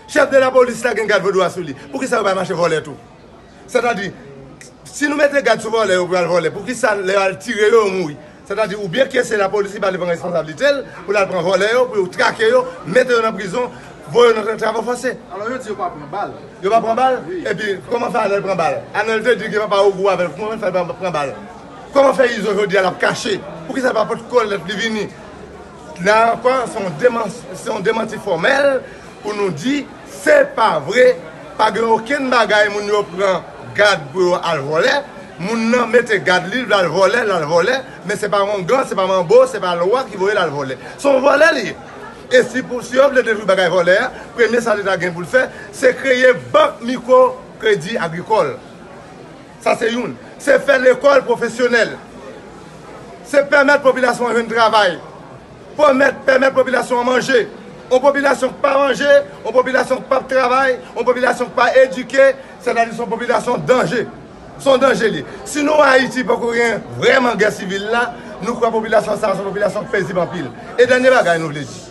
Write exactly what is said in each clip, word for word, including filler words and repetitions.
Chèf de lapolis la gen gad vodou a sou li. Poukisa yo pa mache vòlè tou? Sètadi, si nou mete gad sou vòlè yo pou y al vòlè, poukisa lè yo al tire yo, yo mouri? Sètadi, oubyen ke se lapolis ki pa vle pran responsablite l, pou l al pran vòlè yo, pou yo trake yo, mete yo nan prizon, voye yo nan travay fòse. Alò, yo di yo pa pran bal. Yo pa pran bal? Wi. Epi, kòman fè Anèl pran bal? Anèl te di ke papa Ogou avè l, kòman fè l pa pran bal? Kòman fè Izo jodi a l ap kache? Poukisa l pa pot kò lèt li vini? La ankò, se yon deman-, se yon demanti fòmèl pou nou di, se pa vre, pa gen okenn bagay moun yo pran gad pou yo al vòlè. Moun nan mete gad li, l al vòlè, l al vòlè, men se pa ongan, se pa manbo, se pa lwa ki voye l al vòlè. Se yon vòlè li ye. E si pou, si yo vle detwi bagay vòlè a, premye sa Leta gen pou l fè, se kreye bank mikwo kredi agrikòl. Sa se youn. Se fè lekòl pwofesyonèl. Se pèmèt popilasyon an jwenn travay. Pèmèt, pèmèt popilasyon an manje. Yon popilasyon k pa manje, yon popilasyon k p ap travay, yon popilasyon k pa edike, sètadi se yon popilasyon danje. Se yon danje li ye. Si nou wè Ayiti poko gen vrèman gè sivil la, nou kwè popilasyon sa a se yon popilasyon k pezib anpil. E dènye bagay nou vle di.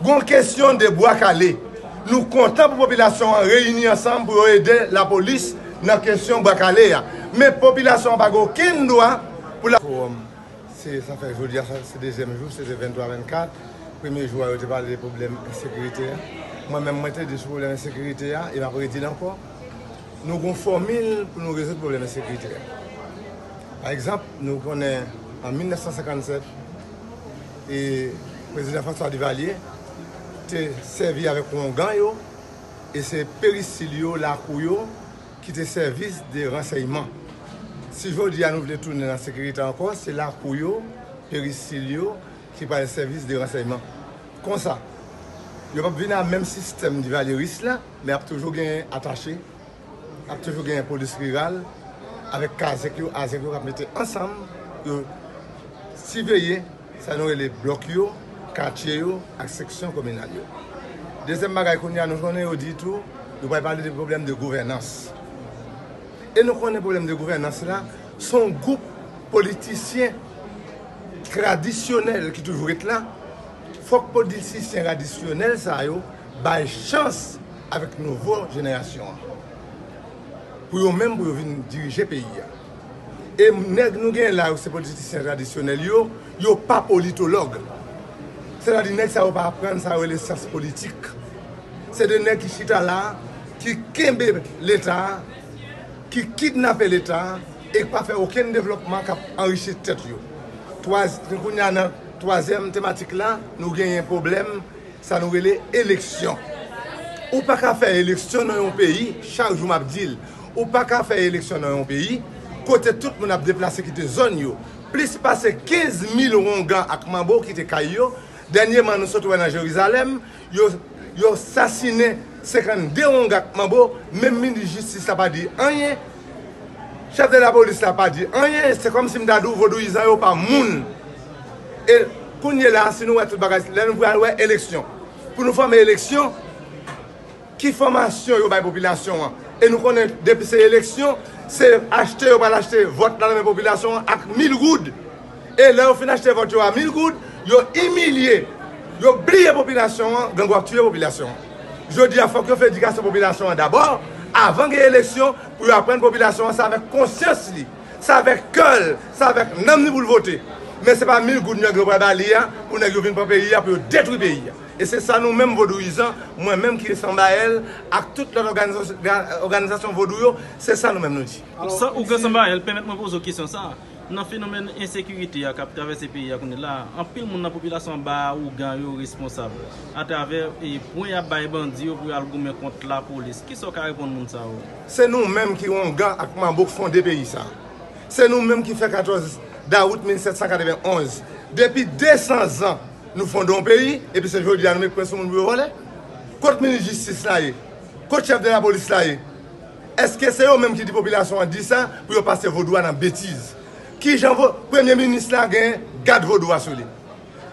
Gon kesyon de bwa kale. Nou kontan pou popilasyon an reyini ansanm pou yo ede lapolis nan kesyon bwa kale a. Men popilasyon an pa gen okenn dwa pou la. Fowòm, se, sa fè jodi a, sa, se dezyèm jou, se te venntwa vennkat. Premye jou a, yo te pale de pwoblèm ensekirite a. Mwen menm, mwen te di sou pwoblèm ensekirite a, e m ap redi l ankò. Nou gon fòmil pou nou rezoud pwoblèm ensekirite a. Pa egzanp, nou konnen an mil nèf san senkannsèt, e prezidan François Duvalier te sèvi avèk wongan yo, e se perisil yo, lakou yo, ki te sèvis de ransèyman. Si jodi a nou vle tounen nan sekirite ankò, se lakou yo, perisil yo, ki pral sèvis de ransèyman. Konsa, yo p ap vin a menm sistèm divalyeris la, men ap toujou gen atache, ap toujou gen polis riral, avèk kazèk yo, azèk yo k ap mete ansanm, yo siveye sa nou rele blòk yo, katye yo, ak seksyon kominal yo. Dezyèm bagay, kounye a nou konnen yo di tou, yo pral pale de pwoblèm de gouvènans. E nou konnen pwoblèm de gouvènans la, se yon gwoup politisyen tradisyonèl ki toujou ret la. Fòk politisyen tradisyonèl sa yo bay chans avèk nouvo jenerasyon an. Pou yo menm, pou yo vin dirije peyi a. E nèg nou genyen la yo, se politisyen tradisyonèl yo, yo pa politològ. Sètadi nèg sa yo pa aprann sa yo rele syans politik. Se de nèg ki chita la, ki kenbe Leta a, ki kidnape Leta a, e k pa fè okenn devlòpman k ap anrichi tèt yo. Twa-, kounye a nan twazyèm tematik la, nou genyen pwoblèm sa nou rele eleksyon. Ou pa ka fè eleksyon nan yon peyi, chak jou m ap di l, ou pa ka fè eleksyon nan yon peyi kote tout moun ap deplase kite zòn yo. Plis pase kenz mil wongan ak manbo kite kay yo. Dènyèman, nou sot wè nan Jerizalèm, yo, yo sasinen senkannde wongan ak manbo, menm minis jistis la pa di anyen. Chèf de lapolis la pa di anyen, se kòmsi m ta di w vodouyizan yo pa moun. E kounye la, si nou wè tout bagay, lè nou pral wè eleksyon. Pou nou fòme eleksyon, ki fòmasyon yo bay popilasyon an? E nou konnen depi se eleksyon, se achte yo pral achte vòt la nan men popilasyon an ak mil goud. E lè yo fin achte vòt yo a mil goud, yo imilye, yo bliye popilasyon an, grangou ap tiye popilasyon an. Jodi a, fòk yo fè edikasyon popilasyon an dabò, avan gen eleksyon, pou yo aprann popilasyon an sa avèk konsyans li, sa avèk kè l, sa avèk nanm li pou l vote. Men se pa mil goud nèg yo pral ba li a, pou nèg yo vin pran peyi a, pou yo detwi peyi a. E se sa nou menm vodouyizan, mwen menm ki Sanbayèl, ak tout lòt òganizasyon, òganizasyon vodou yo, se sa nou menm nou di. Sa, ou gen Sanbayèl, pèmèt mwen poze w kesyon sa a. Nan fenomèn ensekirite a k ap travèse peyi a kounye la a, anpil moun nan popilasyon an ba ougan yo responsab atravè, e, pwen y ap bay bandi yo pou y al goumen kont lapolis. Kisa w ka reponn moun sa yo? Se nou menm ki wongan ak manbo k fonde peyi sa a. Se nou menm ki fè katòz dawout mil sèt san katrevenn onz. Depi de san zan, nou fonde yon peyi, epi se jodi a nou met pwen sou moun pou yo vòlè. Kot minis jistis la ye? Kot chèf de lapolis la ye? Èske se yo menm ki di popilasyon an di sa pou yo pase vodou a nan betiz? Kijan vo-, premye minis la gen gad vodou a sou li?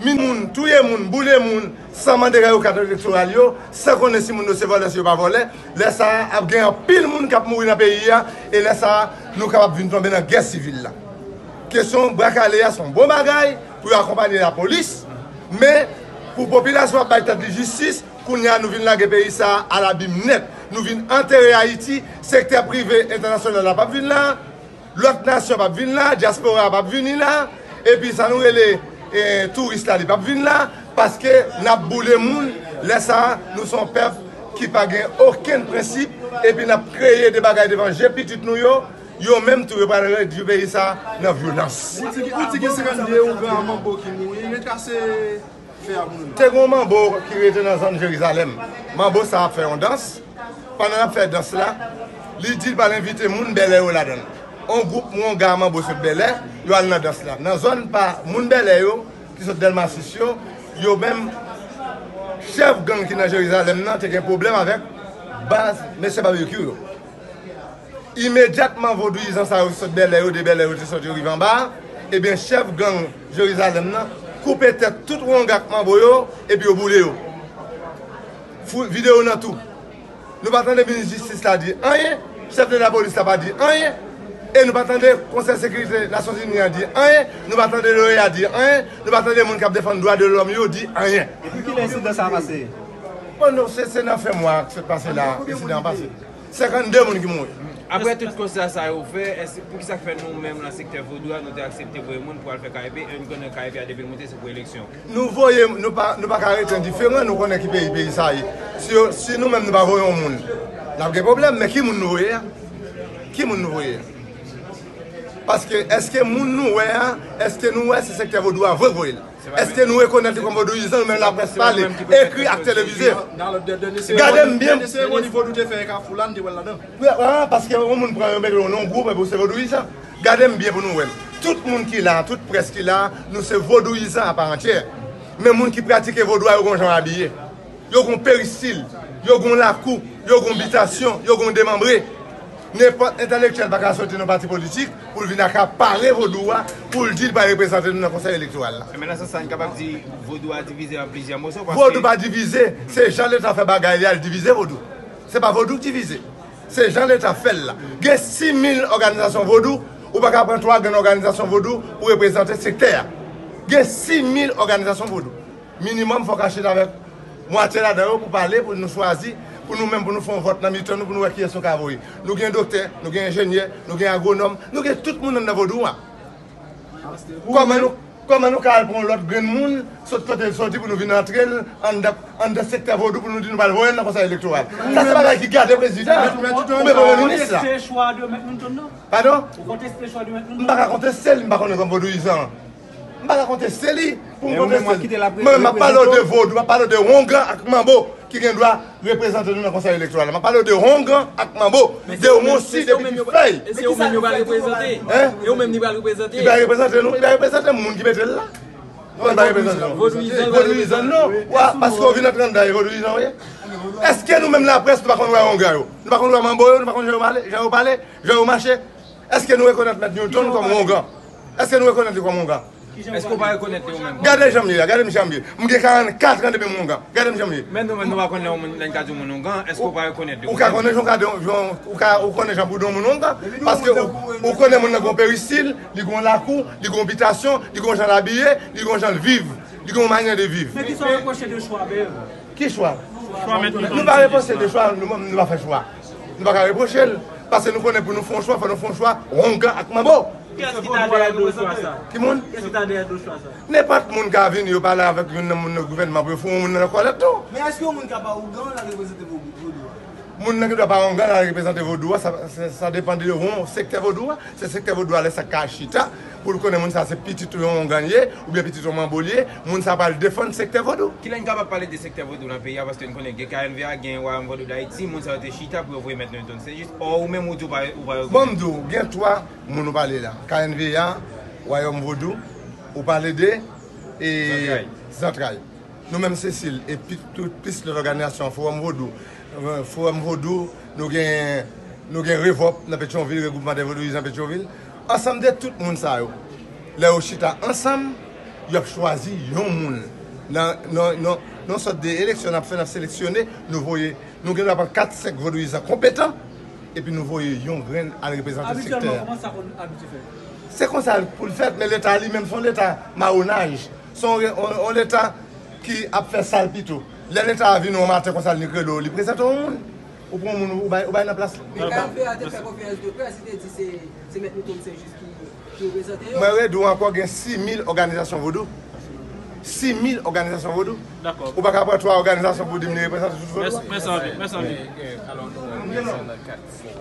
Min moun, touye moun, boule moun, san mande rèv yo kat elektoral yo, san konnen si moun yo se vòlè, si yo pa vòlè. Lè sa a, ap gen anpil moun k ap mouri nan peyi a, e lè sa a, nou kapab vin tonbe nan gè sivil la. Kesyon bwa kale a se yon bon bagay pou yo akonpanye lapolis, men pou popilasyon ap bay tèt li jistis, Kounye a, nou vin lage peyi sa a al abim nèt. Nou vin antere Ayiti, sektè prive entènasyonal la p ap vin la, lòt nasyon p ap vin la, dyaspora p ap vini la, epi sa nou rele, eh, touris la, li p ap vin la, paske n ap boule moun. Lè sa a, nou se yon pèp ki pa gen okenn prensip, epi n ap kreye de bagay devan je pitit nou yo, yo menm tou, yo pral redui peyi sa a nan vyolans. Ou di, ou di gen senkannde oungan manbo ki mouri, retrase fè a pou nou. Te gen yon manbo ki rete nan zòn Jerizalèm. Manbo sa ap fè yon dans. Pandan l ap fè dans la, li di l pral envite moun Bèlè yo ladan l. Yon gwoup wonga manbo sot Bèlè, yo al nan dans la. Nan zòn pa moun Bèlè yo, ki sot Dèlma sis yo, yo menm, chèf gang ki nan Jerizalèm nan te gen pwoblèm avèk baz mesye Babekyou yo. Imedyatman, vodouyizan sa yo sot Bèlè yo, de Bèlè yo te sot, yo rive anba a, ebyen, chèf gang Jerizalèm nan koupe tèt tout wonga ak manbo yo, epi yo boule yo. Fou-, videyo nan tou. Nou pa tande minis jistis la di anyen, chèf de lapolis la pa di anyen, e nou pa tande Konsèy Sekirite Nasyonzini an di anyen, nou pa tande loya di anyen, nou pa tande moun k ap defann dwa de lòm yo di anyen. Depi kilè ensidan sa a pase? Bon, non, se, se nan fen mwa k sot pase la, ensidan an pase. Senkannde moun ki mouri. Apre tout konsta sa yo fè, èske, poukisa k fè nou menm nan sektè vodou a, nou te aksepte voye moun pou al fè K E P, e nou konnen K E P a depi l monte se pou eleksyon? Nou voye, nou pa, nou pa ka rete endiferen, nou konnen ki peyi, peyi sa ye. Si yo, si nou menm nou pa voye yon moun, n ap gen pwoblèm, men ki moun nou voye a? Ki moun nou voye a? Paske èske moun nou wè a, èske nou wè se sektè vodou a vre voye l? Èske nou rekonèt li kòm vodouyizan, nou menm laprès pale, ekri ak televize? Gade m byen. Dènye seremoni vodou te fè e Kafou la, nou te wè l ladan. Wi, a, paske yon moun pran yo mete yo nan yon gwoup, epi w se vodouyizan. Gade m byen pou nou wè m. Tout moun ki la, tout près ki la, nou se vodouyizan apa antyè. Men moun ki pratike vodou a, yo gon jan abiye. Yo gon peristil, yo gon lakou, yo gon bitasyon, yo gon demanbre. Nenpòt entèlektyèl pa ka soti nan pati politik pou l vin akapare vodou a, pou l di l pral reprezante nou nan konsèy elektoral la. Men nan sans sa, n kapab di vodou a divize an plizyè moso, paske vodou pa divize, se jan Leta fè bagay li a, l divize vodou. Se pa vodou k divize. Se jan Leta fè l la. Gen sis mil òganizasyon vodou, ou pa ka pran twa grenn òganizasyon vodou pou reprezante sektè a. Gen sis mil òganizasyon vodou. Minimòm, fòk al chita avèk mwatye ladan yo pou pale, pou nou chwazi, pou nou menm, pou nou fè yon vòt nan mitan nou, pou nou wè kiyès nou ka voye. Nou gen doktè, nou gen enjenyè, nou gen agwonòm, nou gen tout moun anndan vodou a. Kòman nou, kòman nou ka al pran yon lòt grenn moun, sot kote l soti, pou nou vin antre l anndan, anndan sektè vodou, pou nou di nou pral voye l nan konsèy elektoral? Sa se bagay ki gate prezidan, oubyen premye minis la. Padon? M pa ka konteste li, m pa konnen kòm vodouyizan. M pa ka konteste li pou m konteste li. Mwen, m ap pale w de vodou, m ap pale w de wongan ak manbo ki gen dwa reprezante nou nan konsèy elektoral la. M ap pale w de wongan ak manbo, de wonsi, de pitit fèy. E se yo menm yo pral reprezante? Hein? E yo menm li pral reprezante? Li pral reprezante nou, li pral reprezante moun ki mete l la. Non, li pral reprezante nou. Vodouyizan, vodouyizan non. Wa, paske w vin antre anndan, e vodouyizan w ye. Èske nou menm laprès, nou pa konn wè wongan yo? Nou pa konn wè manbo yo, nou pa konn jan yo pale, jan yo pale, jan yo mache? Èske nou rekonèt Mèt Newton kòm wongan? Èske nou rekonèt li kòm wongan? Èske w pa rekonèt li ou menm? Gade jan m ye a, gade m jan m ye. M gen karannkat an depi m wongan. Gade m jan m ye. Men nou menm nou pa konnen yon moun, lè n ka di yon moun wongan, èske w pa rekonèt li ou menm? Ou ka konnen jan w ka di yon, ou ka, ou konnen jan pou di yon moun wongan, paske ou, ou konnen moun nan gon peristil, li gon lakou, li gon bitasyon, li gon jan l abiye, li gon jan l viv, li gon manyè de viv. Men ki sa w repwoche de chwa, Bèv? Ki chwa? Nou pa repwoche de chwa, nou menm nou pa fè chwa. Nou pa ka repwoche l, paske nou konnen pou nou fè yon chwa, fò nou fè yon chwa wongan ak manbo. Kiyès ki ta dèyè do chwa sa? Ki moun? Kiyès ki ta dèyè do chwa sa? Nenpòt moun ka vini, yo pale avèk youn nan moun nan gouvènman pou yo foure yon moun nan kòlèt tou. Men èske yon moun ka pa wongan la reprezante vo-, vodou a? Moun nan gen dwa pa wongan la reprezante vodou a, sa, sa, sa depann de yon sektè vodou a. Se sektè vodou a lè sa ka chita pou l konnen moun sa se pitit yon wongan li ye, oubyen pitit yon manbo li ye, moun sa pral defann sektè vodou. Kilè n kapab pale de sektè vodou nan peyi a, paske n konnen gen K N V A, gen Wayòm Vodou Dayiti, moun sa yo te chita pou yo voye Mèt Newton Saint-Just, ò ou menm ou di w pa, ou pa rekonèt. Bon, m di w, gen twa moun ou pale la, K N V A, Wayòm Vodou, ou pale de, e, Zantray. Zantray. Nou menm Sesil, e pi-, tout, plis lòt òganizasyon, Fowòm Vodou, euh, Fowòm Vodou, nou gen, nou gen Revòp nan Petyonvil, Regwoupman dè Vodouyizan Petyonvil. Ansanm de tout moun sa yo, lè yo chita ansanm, y ap chwazi yon moun. Nan, nan, nan, nan sòt de eleksyon n ap fè, n ap seleksyone, nou voye, nou gen dwa pran kat, senk vodouyizan konpetan, epi nou voye yon grenn al reprezante sektè a. Abityèlman, kòman sa konn abitye fèt? Se konsa pou l fèt, men Leta li menm se yon Leta mawonaj. Se yon re-, yon, yon Leta ki ap fè sa l pito. Lè Leta a vini yon maten konsa, li rele w, li prezante yon moun. Ou pran moun, ou bay, ou bay nan plas li. Men K F A te fè konferans de près, li te di se se mèt Milton Saint-Just ki ki reprezante yo. Mwen redi w ankò, gen sis mil òganizasyon vodou. Sis mil òganizasyon vodou. Dakò. Ou pa ka pran twa òganizasyon pou di m li reprezante tout vodou. Mèsi, mèsi anpil, mèsi anpil. E, e, alò nou wè sa nan kat fò.